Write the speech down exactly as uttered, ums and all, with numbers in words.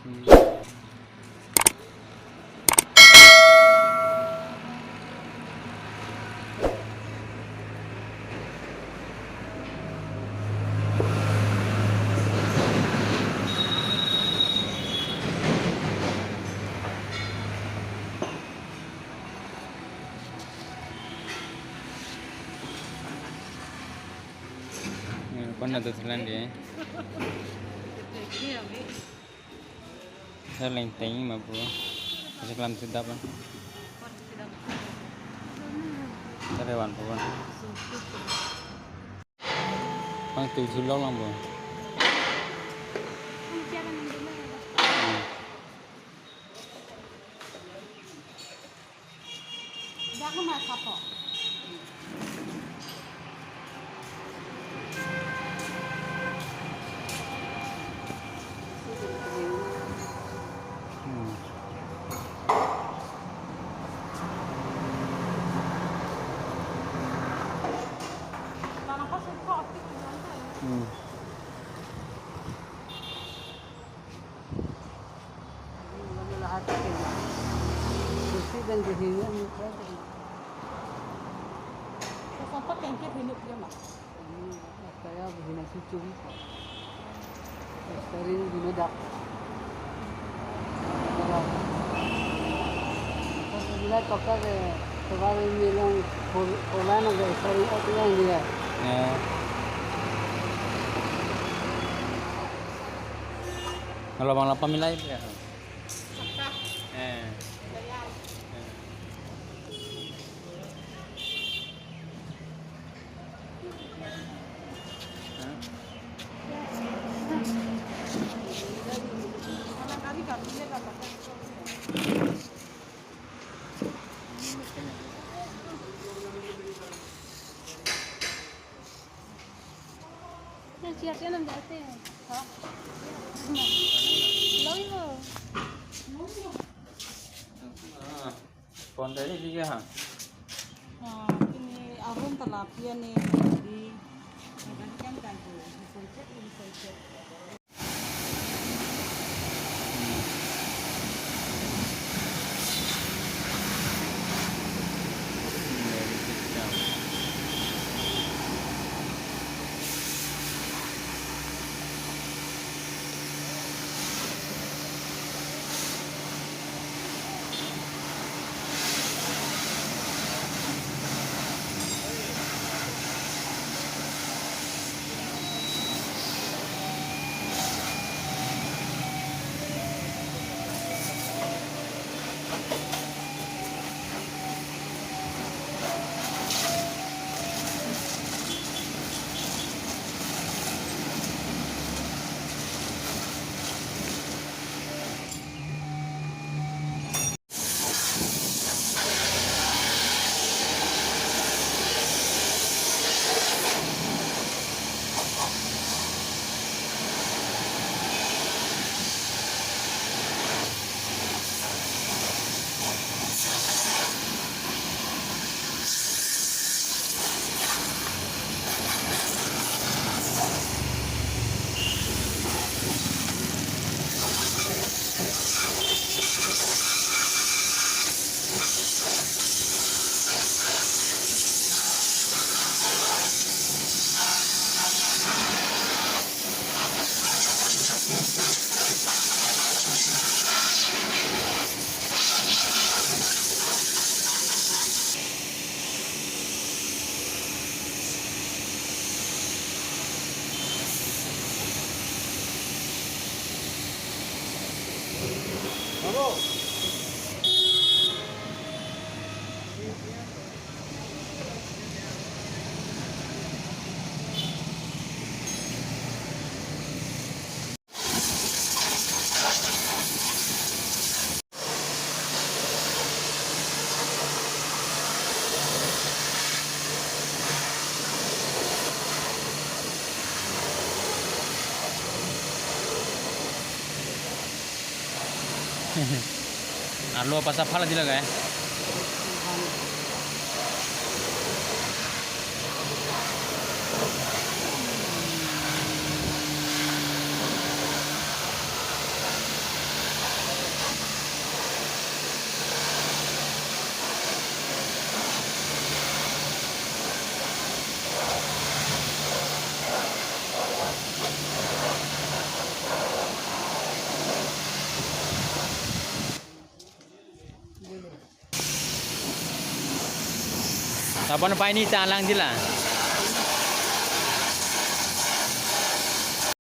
Kon na tu selan di. Sa leng teng ma pu. Kasi kelam sedap lah. Sa rewan pu. Pang tu sulok lang pu. Dak ma sapo. Hmm. Hmm. Lahat ke. Kursi dan dihinya ni saya tadi. Sampai kengkit hinup dia, Mak. Ini saya begini cucu ko. Sering guna dak. Kalau bila toka ke, toka ke bilang kol-, kolan ke sering ot yang dia. Ya. Kalau bang lapang milai ya. Eh. Eh. Hah? Yang siap ya, nanti ate. Ha? Loy ho. Ah, pon tadi juga ha. Ah, ini arun tilapia ni, di, makan ikan kaldu, di soicet, di soicet. Alu apa sa phala dila kai? Lapen pini ta langji la.